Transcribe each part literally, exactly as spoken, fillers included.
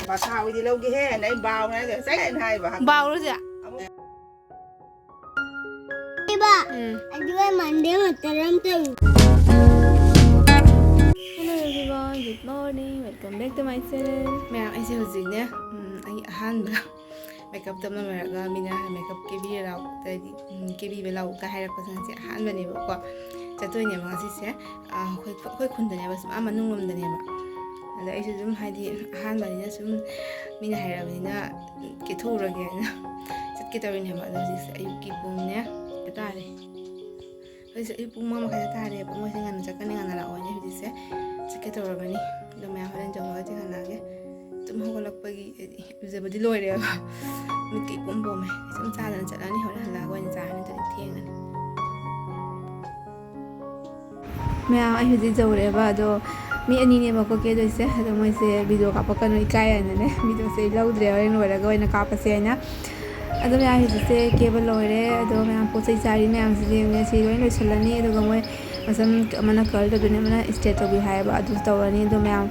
ꯃꯊꯥ ꯑꯣꯏꯗꯤ ꯂꯧꯒꯦꯍꯦ ꯍꯥꯏꯅ ꯑꯩ ꯕꯥꯎꯅ ꯍꯥꯏꯗꯣ ꯉꯁꯥꯏ ꯑꯩꯅ ꯍꯥꯏꯕ꯫ ꯕꯥꯎꯔꯣꯁꯦ꯫ ꯑꯃꯨꯛ ꯏꯕ ꯑꯗꯨꯒ ꯃꯟꯗꯦ ꯃꯇꯔꯝ ꯇꯧ Hello everyone, good morning, welcome back to my channel. ꯃꯌꯥꯝ, ꯑꯩꯁꯦ ꯍꯧꯖꯤꯛꯅꯦ, ꯎꯝ, ꯑꯩ ꯑꯍꯥꯟꯕ ꯃꯦꯀꯞ ꯇꯝꯕ ꯂꯣꯏꯔꯒ ꯃꯤꯅ ꯃꯦꯀꯞ ꯀꯦꯕꯤꯔ ꯂꯥꯎ, ꯍꯥꯏꯗꯤ, ꯎꯝ, ꯀꯦꯕꯤꯕ ꯂꯥꯎ ꯀꯥꯏ ꯍꯥꯏꯔꯛꯄꯁꯤꯡꯁꯦ ꯑꯍꯥꯟꯕꯅꯦꯕꯀꯣ꯫ ꯆꯠꯇꯣꯏꯅꯦꯕ ꯉꯁꯤꯁꯦ꯫ ꯑꯥ, ꯑꯩꯈꯣꯏ ꯑꯩꯈꯣꯏ ꯈꯨꯟꯗꯅꯦꯕ, ꯁꯨꯝ ꯑꯥ ꯃꯅꯨꯡ ꯂꯣꯝꯗꯅꯦꯕ꯫ ꯑꯗ ꯑꯩꯁꯨ ꯑꯗꯨꯝ ꯍꯥꯏꯗꯤ ꯑꯍꯥꯟꯕꯅꯤꯅ ꯁꯨꯝ ꯃꯤꯅ ꯍꯥꯏꯔꯛꯑꯕꯅꯤꯅ ꯀꯦꯊꯣꯛꯎꯔꯒꯦꯅ ꯆꯠꯀꯦ ꯇꯧꯔꯤꯅꯦꯕ꯫ ꯑꯗꯣ ꯍꯧꯖꯤꯛꯁꯦ ꯑꯌꯨꯛꯀꯤ ꯄꯨꯡꯅꯦ ꯀꯌꯥ ꯇꯥꯔꯦ? ꯍꯧꯖꯤꯛꯁꯦ ꯑꯌꯨꯛ ꯄꯨꯡ ꯃꯉꯥ ꯃꯈꯥꯏꯗ ꯇꯥꯔꯦꯕ꯫ ꯃꯣꯏꯁꯦ ꯉꯟꯅ ꯆꯠꯀꯅꯤ, ꯉꯟꯅ ꯂꯥꯛꯑꯣꯅꯦ꯫ ꯍꯧꯖꯤꯛꯁꯦ ꯆꯠꯀꯦ ꯇꯧꯔꯕꯅꯤ꯫ ꯑꯗꯣ ꯃꯌꯥꯝ ꯍꯣꯔꯦꯟ ꯌꯧꯔꯒ ꯊꯦꯡꯅꯔꯒꯦ꯫ ꯇꯨꯝ ꯍꯧꯒꯠꯂꯛꯄꯒꯤ ꯍꯥꯏꯗꯤ ꯏꯔꯨꯖꯕꯗꯤ ꯂꯣꯏꯔꯦꯕ꯫ ꯃꯤꯠꯀ ꯏꯄꯣꯝ ꯄꯣꯝꯃꯦ꯫ ꯁꯨꯝ ꯆꯥꯗꯅ ꯆꯠꯂꯅꯤ꯫ ꯍꯣꯔꯦꯟ ꯍꯜꯂꯛꯑꯒ ꯑꯣꯏꯅ ꯆꯥꯔꯅꯤ꯫ ꯑꯗꯨꯗꯤ ꯊꯦꯡꯉꯅꯤ꯫ ꯃꯌꯥꯝ, ꯑꯩ ꯍꯧꯖꯤꯛ ꯌꯧꯔꯦꯕ꯫ ꯑꯗꯣ ꯃꯤ ꯑꯅꯤꯅꯦꯕꯀꯣ ꯀꯦꯗꯣꯏꯁꯦ꯫ ꯑꯗꯣ ꯃꯣꯏꯁꯦ ꯚꯤꯗꯤꯑꯣ ꯀꯥꯞꯄꯛꯀꯅꯨ, ꯏꯀꯥꯏ ꯍꯥꯏꯅꯅꯦ, ꯚꯤꯗꯤꯑꯣꯁꯦ ꯑꯩ ꯂꯧꯗ꯭ꯔꯦ, ꯍꯣꯔꯦꯟ ꯂꯣꯏꯔꯒ ꯑꯣꯏꯅ ꯀꯥꯞꯄꯁꯦ ꯍꯥꯏꯅ꯫ ꯑꯗꯣ ꯃꯌꯥꯝ, ꯍꯧꯖꯤꯛꯁꯦ ꯀꯦꯕ ꯂꯣꯏꯔꯦ꯫ ꯑꯗꯣ ꯃꯌꯥꯝ ꯄꯣꯠ ꯆꯩ ꯆꯥꯔꯤ ꯃꯌꯥꯝꯁꯤꯗꯤ ꯌꯦꯡꯉꯨꯅꯦ, ꯁꯤ ꯂꯣꯏ ꯂꯣꯏꯁꯤꯜꯂꯅꯤ꯫ ꯑꯗꯨꯒ ꯃꯣꯏ ꯃꯁꯝ ꯑꯃꯅ ꯀꯔꯜ ꯇꯧꯗꯣꯏꯅꯦ, ꯑꯃꯅ ꯏꯁꯇ꯭ꯔꯦꯠ ꯇꯧꯕꯤ ꯍꯥꯏꯌꯦꯕ, ꯑꯗꯨꯁꯨ ꯇꯧꯔꯅꯤ꯫ ꯑꯗꯣ ꯃꯌꯥꯝ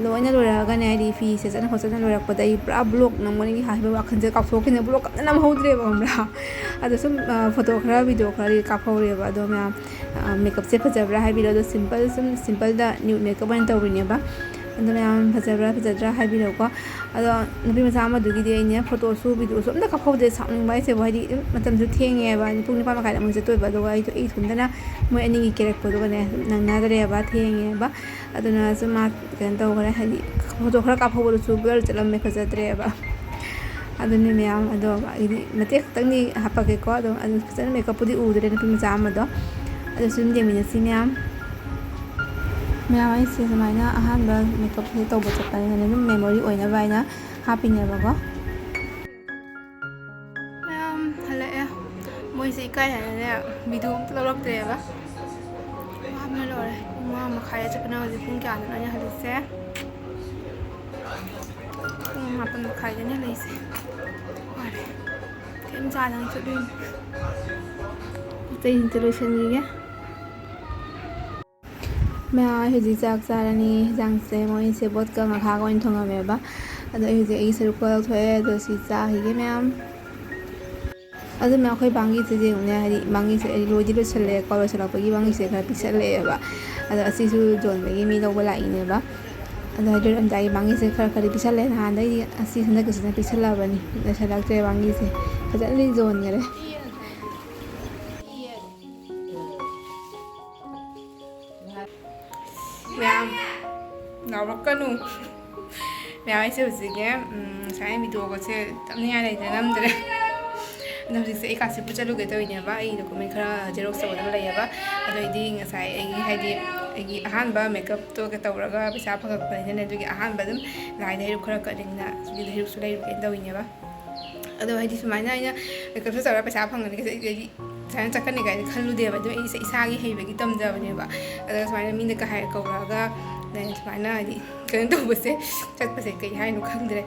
ꯂꯣꯏꯅ ꯂꯣꯏꯔꯛꯑꯒꯅꯦ, ꯍꯥꯏꯗꯤ ꯐꯤ ꯁꯦꯠꯆꯟ ꯈꯣꯠꯆꯟꯅ ꯂꯣꯏꯔꯛꯄꯗ ꯑꯩ ꯄꯨꯔꯥ ꯕ꯭ꯂꯣꯛ ꯅꯝꯒꯅꯤ ꯍꯥꯏꯕ ꯋꯥꯈꯜꯁꯦ ꯀꯥꯎꯊꯣꯛꯈꯤꯅꯦ꯫ ꯕ꯭ꯂꯣꯛ ꯑꯝꯇ ꯅꯝꯍꯧꯗ꯭ꯔꯦꯕ, ꯈꯪꯕ꯭ꯔꯥ? ꯑꯗꯣ ꯁꯨꯝ, ꯑ, ꯐꯣꯇꯣ ꯈꯔ, ꯚꯤꯗꯤꯑꯣ ꯈꯔꯗꯤ ꯀꯥꯞꯍꯧꯔꯦꯕ꯫ ꯑꯗꯣ ꯃꯌꯥꯝ, ꯑ, ꯃꯦꯀꯞꯁꯦ ꯐꯖꯕ꯭ꯔꯥ ꯍꯥꯏꯕꯤꯔꯣ꯫ ꯑꯗꯣ ꯁꯤꯝꯄꯜ, ꯁꯨꯝ ꯁꯤꯝꯄꯜꯗ ꯅ꯭ꯌꯨꯠ ꯃꯦꯀꯞ ꯑꯣꯏꯅ ꯇꯧꯔꯤꯅꯦꯕ꯫ ꯑꯗꯣ ꯃꯌꯥꯝ ꯐꯖꯕ꯭ꯔꯥ ꯐꯖꯗ꯭ꯔꯥ ꯍꯥꯏꯕꯤꯔꯣꯀꯣ꯫ ꯑꯗꯣ ꯅꯨꯄꯤ ꯃꯆꯥ ꯑꯃꯗꯨꯒꯤꯗꯤ ꯑꯩꯅ ꯐꯣꯇꯣꯁꯨ, ꯚꯤꯗꯤꯑꯣꯁꯨ ꯑꯝꯇ ꯀꯥꯞꯍꯧꯗꯦ, ꯁꯥꯎꯅꯤꯡꯕ ꯍꯥꯏꯁꯦꯕꯨ꯫ ꯍꯥꯏꯗꯤ ꯑꯗꯨꯝ ꯃꯇꯝꯁꯨ ꯊꯦꯡꯉꯦꯕ, ꯍꯥꯏꯗꯤ ꯄꯨꯡ ꯅꯤꯄꯥꯟ ꯃꯈꯥꯏꯗ ꯃꯣꯏ ꯆꯠꯇꯣꯏꯕ꯫ ꯑꯗꯨꯒ ꯑꯩꯗꯣ, ꯑꯩ ꯏꯊꯟꯗꯅ ꯃꯣꯏ ꯑꯅꯤꯒꯤ ꯀꯦꯔꯛꯄꯗꯨꯒꯅꯦ ꯅꯪꯅꯗ꯭ꯔꯦꯕ, ꯊꯦꯡꯉꯦꯕ꯫ ꯑꯗꯨꯅ ꯁꯨꯝ ꯃꯥ ꯀꯩꯅꯣ ꯇꯧꯈ꯭ꯔꯦ, ꯍꯥꯏꯗꯤ ꯐꯣꯇꯣ ꯈꯔ ꯀꯥꯞꯍꯧꯕꯗꯨꯁꯨ ꯕ꯭ꯂꯔ ꯆꯠꯂꯝꯃꯦ, ꯐꯖꯗ꯭ꯔꯦꯕ꯫ ꯑꯗꯨꯅꯤ ꯃꯌꯥꯝ꯫ ꯑꯗꯣ ꯑꯩꯗꯤ ꯃꯇꯦꯛ ꯈꯛꯇꯪꯗꯤ ꯍꯥꯞꯄꯛꯀꯦꯀꯣ꯫ ꯑꯗꯣ ꯑꯗꯨ ꯐꯖꯅ ꯃꯦꯀꯞꯄꯨꯗꯤ ꯎꯗ꯭ꯔꯦ ꯅꯨꯄꯤ ꯃꯆꯥ ꯑꯃꯗꯣ꯫ ꯑꯗꯣ ꯁꯨꯝ ꯌꯦꯡꯃꯤꯟꯅꯁꯤ ꯃꯌꯥꯝ꯫ ꯃꯌꯥꯝ, ꯑꯩꯁꯦ ꯁꯨꯃꯥꯏꯅ ꯑꯍꯥꯟꯕ ꯃꯦꯀꯞꯁꯦ ꯇꯧꯕ ꯆꯠꯄꯅꯤꯅꯅꯦ, ꯑꯗꯨꯝ ꯃꯦꯃꯣꯔꯤ ꯑꯣꯏꯅꯕ ꯍꯥꯏꯅ ꯍꯥꯞꯄꯤꯅꯦꯕꯀꯣ꯫ ꯃꯌꯥꯝ ꯍꯜꯂꯛꯑꯦ꯫ ꯃꯣꯏꯁꯦ ꯏꯀꯥꯏ ꯍꯥꯏꯅꯅꯦ ꯚꯤꯗꯤꯑꯣ ꯑꯝꯇ ꯂꯧꯔꯛꯇ꯭ꯔꯦꯕ꯫ ꯋꯥꯕꯅ ꯂꯣꯏꯔꯦ꯫ ꯄꯨꯡ ꯃꯉꯥ ꯃꯈꯥꯏꯗ ꯆꯠꯄꯅ ꯍꯧꯖꯤꯛ ꯄꯨꯡ ꯀꯌꯥꯗꯅꯣ ꯑꯩꯅ ꯍꯜꯂꯛꯏꯁꯦ? ꯄꯨꯡ ꯃꯥꯄꯟ ꯃꯈꯥꯏꯗꯅꯦ ꯍꯜꯂꯛꯏꯁꯦ꯫ ꯋꯥꯔꯦ꯫ ꯀꯩꯝ ꯆꯥꯗꯅ ꯆꯠꯂꯨꯏꯅꯦ꯫ ꯄꯣꯠ ꯆꯩꯁꯤꯡꯁꯦ ꯂꯣꯏꯁꯟꯈꯤꯒꯦ꯫ ꯃꯌꯥꯝ, ꯑꯩ ꯍꯧꯖꯤꯛ ꯆꯥꯛ ꯆꯥꯔꯅꯤ꯫ ꯍꯤꯟꯖꯥꯡꯁꯦ ꯃꯣꯏꯁꯦ ꯕꯣꯠꯀ ꯉꯥꯈꯥꯒ ꯑꯣꯏꯅ ꯊꯣꯡꯉꯝꯃꯦꯕ꯫ ꯑꯗꯣ ꯑꯩ ꯍꯧꯖꯤꯛ ꯑꯩꯒꯤ ꯁꯔꯨꯛ ꯈꯔ ꯂꯧꯊꯣꯛꯑꯦ꯫ ꯑꯗꯣ ꯁꯤ ꯆꯥꯈꯤꯒꯦ ꯃꯌꯥꯝ꯫ ꯑꯗꯨ ꯃꯌꯥꯝ, ꯑꯩꯈꯣꯏ ꯕꯥꯡꯒꯤꯁꯦ ꯌꯦꯡꯉꯨꯅꯦ, ꯍꯥꯏꯗꯤ ꯕꯥꯡꯒꯤꯁꯦ ꯑꯩ ꯂꯣꯏꯗꯤ ꯂꯣꯏꯁꯤꯜꯂꯛꯑꯦꯀꯣ, ꯂꯣꯏꯁꯤꯜꯂꯛꯄꯒꯤ ꯕꯥꯡꯒꯤꯁꯦ ꯈꯔ ꯄꯤꯛꯁꯜꯂꯛꯑꯦꯕ꯫ ꯑꯗꯣ ꯑꯁꯤꯁꯨ ꯌꯣꯟꯕꯒꯤ ꯃꯤ ꯂꯧꯕ ꯂꯥꯛꯏꯅꯦꯕ꯫ ꯑꯗꯣ ꯍꯥꯏꯗꯤ ꯂꯣꯏꯔꯝꯗꯥꯏꯒꯤ ꯕꯥꯡꯒꯤꯁꯦ ꯈꯔ ꯈꯔꯗꯤ ꯄꯤꯛꯁꯜꯂꯦ꯫ ꯅꯍꯥꯟꯗꯩꯗꯤ ꯑꯁꯤ ꯍꯟꯗꯛꯀꯤꯁꯤꯅ ꯄꯤꯛꯁꯜꯂꯛꯑꯕꯅꯤ, ꯂꯣꯏꯁꯤꯜꯂꯛꯇ꯭ꯔꯦ ꯕꯥꯡꯒꯤꯁꯦ꯫ ꯐꯖꯅꯗꯤ ꯌꯣꯟꯈꯔꯦ꯫ ꯃꯌꯥꯝ, ꯂꯥꯎꯔꯛꯀꯅꯨ꯫ ꯃꯌꯥꯝ, ꯑꯩꯁꯦ ꯍꯧꯖꯤꯛꯅꯦ, ꯎꯝ, ꯉꯁꯥꯏ ꯚꯤꯗꯤꯑꯣꯒꯁꯦ ꯇꯞꯅꯤꯡꯉꯥꯏ ꯂꯩꯇꯅ ꯅꯝꯗ꯭ꯔꯦ꯫ ꯑꯗꯣ ꯍꯧꯖꯤꯛꯁꯦ ꯑꯩ ꯀꯥꯁꯤꯄꯨꯔ ꯆꯠꯂꯨꯒꯦ ꯇꯧꯔꯤꯅꯦꯕ꯫ ꯑꯩ ꯗꯣꯀꯨꯃꯦꯟ ꯈꯔ ꯖꯦꯔꯣꯛꯁ ꯇꯧꯒꯗꯕ ꯂꯩꯌꯦꯕ꯫ ꯑꯗꯣ ꯑꯩꯗꯤ ꯉꯁꯥꯏ ꯑꯩꯒꯤ, ꯍꯥꯏꯗꯤ, ꯑꯩꯒꯤ ꯑꯍꯥꯟꯕ ꯃꯦꯀꯞꯇꯣ ꯇꯧꯔꯒ ꯄꯩꯁꯥ ꯐꯪꯉꯛꯄꯅꯤꯅꯅꯦ, ꯑꯗꯨꯒꯤ ꯑꯍꯥꯟꯕ ꯑꯗꯨꯝ ꯂꯥꯏꯗ ꯍꯩꯔꯨꯛ ꯈꯔ ꯀꯠꯅꯤꯡꯗꯅ ꯁꯤꯒꯤ ꯍꯩꯔꯨꯛꯁꯨ ꯂꯩꯔꯨꯒꯦꯅ ꯇꯧꯔꯤꯅꯦꯕ꯫ ꯑꯗꯣ ꯍꯥꯏꯗꯤ ꯁꯨꯃꯥꯏꯅ ꯑꯩꯅ ꯃꯦꯀꯞꯁꯦ ꯇꯧꯔꯒ ꯄꯩꯁꯥ ꯐꯪꯒꯅꯤ, ꯍꯥꯏꯗꯤ ꯁꯨꯃꯥꯏꯅ ꯆꯠꯀꯅꯤ ꯀꯥꯏꯅ ꯈꯜꯂꯨꯗꯦꯕ꯫ ꯑꯗꯨꯝ ꯑꯩꯁꯦ ꯏꯁꯥꯒꯤ ꯍꯩꯕꯒꯤ ꯇꯝꯖꯕꯅꯦꯕ꯫ ꯑꯗꯣ ꯁꯨꯃꯥꯏꯅ ꯃꯤꯅꯒ ꯍꯥꯏ ꯀꯧꯔꯛꯑꯒ, ꯑꯗꯩ ꯁꯨꯃꯥꯏꯅ ꯍꯥꯏꯗꯤ ꯀꯩꯅꯣ ꯇꯧꯕꯁꯦ, ꯆꯠꯄꯁꯦ ꯀꯩ ꯍꯥꯏꯅꯣ ꯈꯪꯗ꯭ꯔꯦ꯫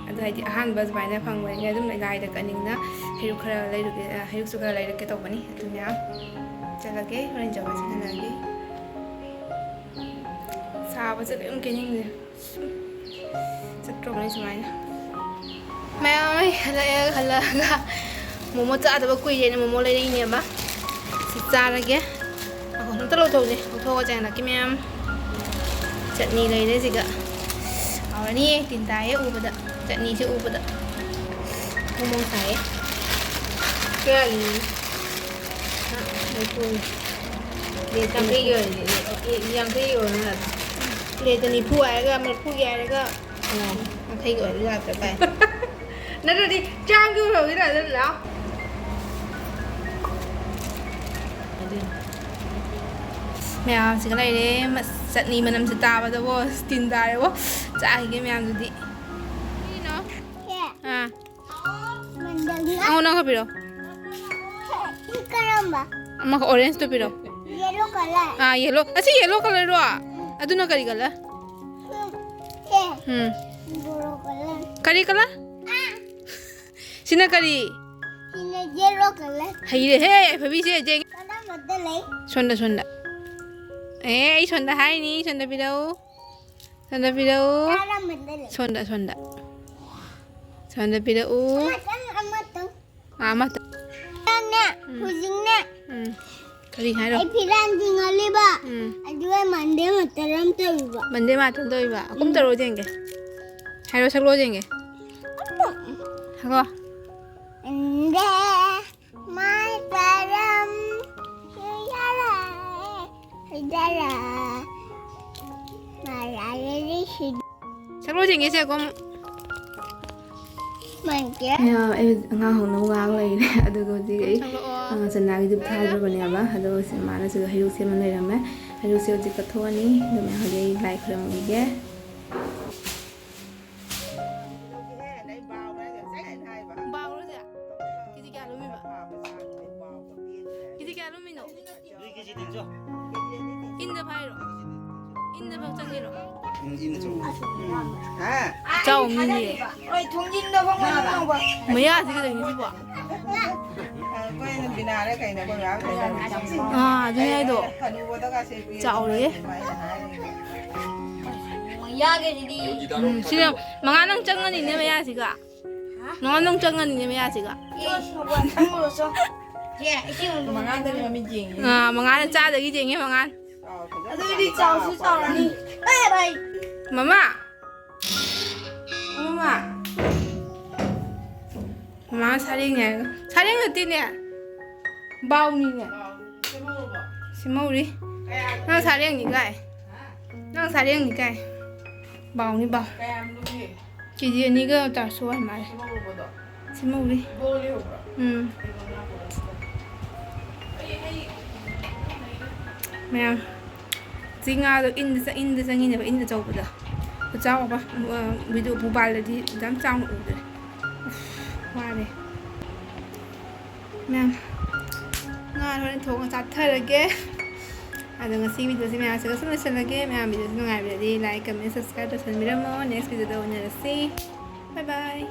ꯑꯗꯣ ꯍꯥꯏꯗꯤ ꯑꯍꯥꯟꯕ ꯁꯨꯃꯥꯏꯅ ꯐꯪꯕꯅꯤꯅ ꯑꯗꯨꯝ ꯂꯥꯏꯗ ꯀꯠꯅꯤꯡꯅ ꯍꯩꯔꯨꯛ ꯈꯔ ꯂꯩꯔꯨꯒꯦ, ꯍꯩꯔꯨꯛꯁꯨ ꯈꯔ ꯂꯩꯔꯛꯀꯦ ꯇꯧꯕꯅꯤ꯫ ꯑꯗꯨ ꯃꯌꯥꯝ ꯆꯠꯂꯒꯦ, ꯍꯣꯔꯦꯟ ꯖꯒꯥ ꯆꯠꯅꯔꯒꯦ꯫ ꯁꯥꯕꯁꯦ ꯀꯔꯤꯝ ꯀꯦꯅꯤꯡꯗꯦ꯫ ꯁꯨꯝ ꯆꯠꯇ꯭ꯔꯣꯕꯅꯤ ꯁꯨꯃꯥꯏꯅ꯫ ꯃꯌꯥꯝ ꯑꯩ ꯍꯜꯂꯛꯑꯦ, ꯍꯜꯂꯛꯑꯒ ꯃꯣꯃꯣ ꯆꯥꯗꯕ ꯀꯨꯏꯔꯦꯅ ꯃꯣꯃꯣ ꯂꯩꯔꯛꯏꯅꯦꯕ꯫ ꯁꯤ ꯆꯥꯔꯒꯦ꯫ ꯑꯍꯣ, ꯑꯝꯇ ꯂꯧꯊꯣꯛꯎꯁꯦ꯫ ꯂꯧꯊꯣꯛꯑꯒ ꯆꯥꯏꯅꯛꯀꯤ ꯃꯌꯥꯝ꯫ ꯆꯠꯅꯤ ꯂꯩꯔꯦ ꯁꯤꯒ꯫ ꯍꯥꯎꯔꯅꯤꯌꯦ, ꯇꯤꯟ ꯇꯥꯏꯌꯦ ꯎꯕꯗ꯫ ꯆꯠꯅꯤꯁꯦ ꯎꯕꯗ꯫ ꯃꯣꯃꯣ ꯁꯥꯏꯌꯦ꯫ ꯀꯌꯥꯒꯤꯅꯣ? ꯍꯥ? ꯃꯔꯤꯐꯨꯅꯤ꯫ ꯄ꯭ꯂꯦꯠꯇ ꯌꯥꯡꯈꯩꯒꯤ ꯅꯤꯐꯨ꯫ ꯑꯣꯏꯔꯗꯤ, ꯑꯦ, ꯌꯥꯡꯈꯩꯒꯤ ꯑꯣꯏꯔꯗꯤ ꯌꯥꯔꯦ꯫ ꯄ꯭ꯂꯦꯠꯇ ꯅꯤꯐꯨ ꯍꯥꯏꯔꯒ, ꯃꯔꯤꯐꯨꯒꯤ ꯍꯥꯏꯔꯒ, ꯑꯣ, ꯌꯥꯡꯈꯩꯒꯤ ꯑꯣꯏꯔꯗꯤ ꯌꯥꯗ꯭ꯔꯦ ꯀꯥꯏ꯫ ꯅꯠꯇ꯭ꯔꯗꯤ ꯆꯥꯝꯒꯤ ꯑꯣꯏꯍꯧꯒꯦ ꯇꯧꯔꯦ, ꯂꯥꯎ꯫ ꯑꯗꯨꯅꯤ꯫ ꯃꯌꯥꯝꯁꯤꯒ ꯂꯩꯔꯦ꯫ ꯃꯁ-, ꯆꯠꯅꯤ ꯃꯅꯝꯁꯦ ꯇꯥꯕꯗꯕꯣ, ꯇꯤꯟ ꯇꯥꯔꯦꯕꯣ꯫ ꯆꯥꯈꯤꯒꯦ ꯃꯌꯥꯝꯗꯨꯗꯤ꯫ ꯀꯩꯅꯣ? ꯑꯥ꯫ ꯃꯟꯗꯜꯅ ꯑꯉꯣꯟ ꯑꯃꯈꯛ ꯄꯤꯔꯛꯑꯣ꯫ ꯁꯤ ꯀꯔꯝꯕ? ꯑꯃꯈꯛ orange ꯇꯣ ꯄꯤꯔꯛꯑꯣ꯫ Yellow colour꯫ ꯑꯥ, yellow꯫ ꯑꯁꯤ yellow colour ꯔꯣ? ꯑꯗꯨꯅ ꯀꯔꯤ colour? ꯁꯦ꯫ ꯎꯝ꯫ Blue colour꯫ ꯀꯔꯤ colour? ꯑꯥ꯫ ꯁꯤꯅ ꯀꯔꯤ? ꯁꯤꯅ yellow colour꯫ ꯍꯩꯔꯦꯍꯦ, ꯑꯐꯕꯤꯁꯦ, ꯌꯦꯡ-꯫ ꯀꯔꯝꯕꯗ ꯂꯩ? ꯁꯣꯝꯗ, ꯁꯣꯝꯗ꯫ ꯑꯦ, ꯑꯩ ꯁꯣꯝꯗ ꯍꯥꯏꯅꯤ, ꯁꯣꯝꯗ ꯄꯤꯔꯛꯎ꯫ ꯁꯣꯝꯗ ꯄꯤꯔꯛꯎ꯫ ꯆꯥꯔꯝꯕꯗ ꯂꯩ꯫ ꯁꯣꯝꯗ, ꯁꯣꯝꯗ꯫ ꯁꯣꯝꯗ ꯄꯤꯔꯛꯎ꯫ ꯑꯃꯇꯪ, ꯑꯃꯇꯪ꯫ ꯑꯥ, ꯑꯃꯇꯪ꯫ ꯅꯪꯅꯦ, ꯎꯝ꯫ ꯍꯧꯖꯤꯛꯅꯦ꯫ ꯎꯝ꯫ ꯀꯔꯤ ꯍꯥꯏꯔꯣ? ꯑꯩ ꯐꯤꯔꯥꯟ ꯆꯤꯡꯍꯜꯂꯤꯕ꯫ ꯎꯝ꯫ ꯑꯗꯨꯒ ꯃꯟꯗꯦ ꯃꯥꯇꯔꯝ ꯇꯧꯔꯤꯕ꯫ ꯃꯟꯗꯦ ꯃꯥꯇꯔꯝ ꯇꯧꯔꯤꯕ? ꯑꯍꯨꯝ ꯎꯝ꯫ ꯇꯧꯔꯛꯑꯣ ꯌꯦꯡꯒꯦ꯫ ꯍꯥꯏꯔꯣ, ꯁꯛꯂꯛꯑꯣ ꯌꯦꯡꯒꯦ꯫ ꯑꯗꯣ ꯁꯛꯂꯛꯑꯣ꯫ ꯃꯟꯗꯦ ꯃꯥꯇꯔꯝ, ꯍꯨꯏꯗꯔꯥ, ꯍꯨꯏꯗꯔꯥ, ꯃꯥꯔꯥꯔꯦꯔꯤ ꯍꯨꯏ-, ꯁꯛꯂꯛꯑꯣ ꯌꯦꯡꯒꯦ, ꯁꯦ, ꯀꯨꯝ꯫ ꯃꯟꯗꯦ꯫ ꯑꯩ ꯑꯉꯥꯡ ꯍꯧꯅꯕ ꯉꯥꯏꯍꯥꯛ ꯂꯩꯔꯦ꯫ ꯑꯗꯨꯒ ꯍꯧꯖꯤꯛ ꯑꯩ, ꯁꯛꯂꯛꯑꯣ꯫ ꯑ, ꯆꯅꯥꯒꯤ ꯙꯨꯞ ꯊꯥꯗ꯭ꯔꯕꯅꯦꯕ꯫ ꯑꯗꯣ ꯁꯤ ꯃꯥꯅ ꯁꯤꯗ ꯍꯩꯔꯨꯛ ꯁꯦꯝꯃ ꯂꯩꯔꯝꯃꯦ꯫ ꯍꯩꯔꯨꯛꯁꯦ ꯍꯧꯖꯤꯛ ꯀꯠꯊꯣꯛꯑꯅꯤ꯫ ꯑꯗꯨ ꯃꯌꯥꯝ ꯍꯧꯖꯤꯛ ꯑꯩ ꯂꯥꯏ ꯈꯨꯔꯨꯝꯈꯤꯒꯦ꯫ ꯕꯥꯎꯔꯣꯁꯦ? ꯀꯦꯖꯤ ꯀꯌꯥ ꯂꯨꯝꯃꯤꯕ? ꯀꯦꯖꯤ ꯀꯌꯥ ꯂꯨꯝꯃꯤꯅꯣ? ꯏꯟꯗ ꯐꯥꯏꯔꯣ? ꯏꯟꯗ ꯐꯥꯎ ꯆꯪꯉꯤꯔꯣ? ꯎꯝ, ꯏꯟꯗ ꯆꯪꯉꯤ꯫ ꯍꯥ? ꯆꯥꯎ ꯃꯤꯅꯦ꯫ ꯍꯣꯏ, ꯊꯣꯡꯖꯤꯟꯗ ꯐꯥꯎ ꯉꯥꯏꯕ ꯇꯧꯕ꯫ ꯃꯌꯥꯁꯤ ꯀꯩꯗꯧꯔꯤꯅꯣ ꯁꯤꯕꯣ? ꯑꯩꯈꯣꯏꯅ ꯕꯤꯅꯥꯔ ꯀꯩꯅꯣ ꯑꯩꯈꯣꯏ ꯃꯌꯥꯝ ꯂꯩꯔꯝꯃꯤ꯫ ꯑꯥ, ꯑꯗꯨꯅꯦ ꯍꯥꯏꯗꯣ꯫ ꯍꯅꯨꯕꯗꯒꯁꯦ ꯄꯤꯔꯗꯤ ꯆꯥꯎꯔꯦ꯫ ꯑꯗꯨꯃꯥꯏꯅ ꯍꯥꯏꯔꯤꯅꯦ꯫ ꯌꯥꯒꯦꯁꯤꯗꯤ꯫ ꯎꯝ, ꯁꯤꯅ ꯃꯉꯥ ꯅꯪ ꯆꯪꯉꯅꯤꯅꯦ ꯃꯌꯥꯁꯤꯒ꯫ ꯃꯉꯥ ꯅꯪ ꯆꯪꯉꯅꯤꯅꯦ ꯃꯌꯥꯁꯤꯒ꯫ ꯑꯦ, ꯁꯪꯒꯣꯝ ꯊꯛꯎꯔꯣ ꯆꯣ꯫ ꯁꯦ, ꯏꯁꯤꯡ ꯑꯗꯨꯝ ꯃꯉꯥꯗꯅꯤ ꯃꯃꯤꯠ ꯌꯦꯡꯉꯤ꯫ ꯑꯥ, ꯃꯉꯥꯅ ꯆꯥꯗꯒꯤ ꯌꯦꯡꯉꯦ ꯃꯉꯥꯅ꯫ ꯑꯗꯨꯗꯤ ꯆꯥꯎꯁꯨ ꯆꯥꯎꯔꯅꯤ꯫ ꯕꯥꯏ ꯕꯥꯏ꯫ ꯃꯃꯥ! ꯃꯃꯥ! ꯃꯃꯥ ꯁꯥꯔꯦꯡꯅꯦ ꯍꯥꯏꯔꯒ꯫ ꯁꯥꯔꯦꯡ ꯅꯠꯇꯦꯅꯦ꯫ ꯕꯥꯎꯅꯤꯅꯦ꯫ ꯁꯦꯝꯍꯧꯔꯤ꯫ ꯅꯪ ꯁꯥꯔꯦꯡꯅꯤ ꯀꯥꯏ꯫ ꯅꯪ ꯁꯥꯔꯦꯡꯅꯤ ꯀꯥꯏ꯫ ꯕꯥꯎꯅꯤ ꯕꯥꯎ꯫ ꯀꯦ ꯖꯤ ꯑꯅꯤꯒ ꯆꯥꯁꯨ ꯍꯥꯏ ꯃꯥꯜꯂꯦ꯫ ꯁꯦꯝꯍꯧꯔꯤ꯫ ꯎꯝ꯫ ꯃꯌꯥꯝ, ꯆꯤꯡ ꯉꯥꯗꯣ ꯏꯟꯗ ꯆ-, ꯏꯟꯗ ꯆꯪꯉꯤꯅꯦꯕ, ꯏꯟ ꯑꯆꯧꯕꯗꯣ꯫ ꯈꯨꯆꯥꯎ ꯑꯃ, ꯑ, video ꯃꯣꯕꯥꯏꯜꯗꯗꯤ ꯌꯥꯝ ꯆꯥꯎꯅ ꯎꯗ꯭ꯔꯦ꯫ ꯎꯐ, ꯋꯥꯔꯦ꯫ ꯃꯌꯥꯝ, ꯉꯥ ꯍꯣꯔꯦꯟ ꯊꯣꯡꯉ ꯆꯥꯊꯔꯒꯦ꯫ ꯑꯗꯣ ꯉꯁꯤ videoꯁꯤ ꯃꯌꯥꯝꯁꯤꯒ ꯁꯨꯝ ꯂꯣꯏꯁꯤꯜꯂꯒꯦ꯫ ꯃꯌꯥꯝ videoꯁꯤ ꯅꯨꯡꯉꯥꯏꯕꯤꯔꯗꯤ like, comment, subscribe ꯇꯧꯁꯟꯕꯤꯔꯝꯃꯣ꯫ Next videoꯗ ꯎꯅꯔꯁꯤ꯫ Bye bye꯫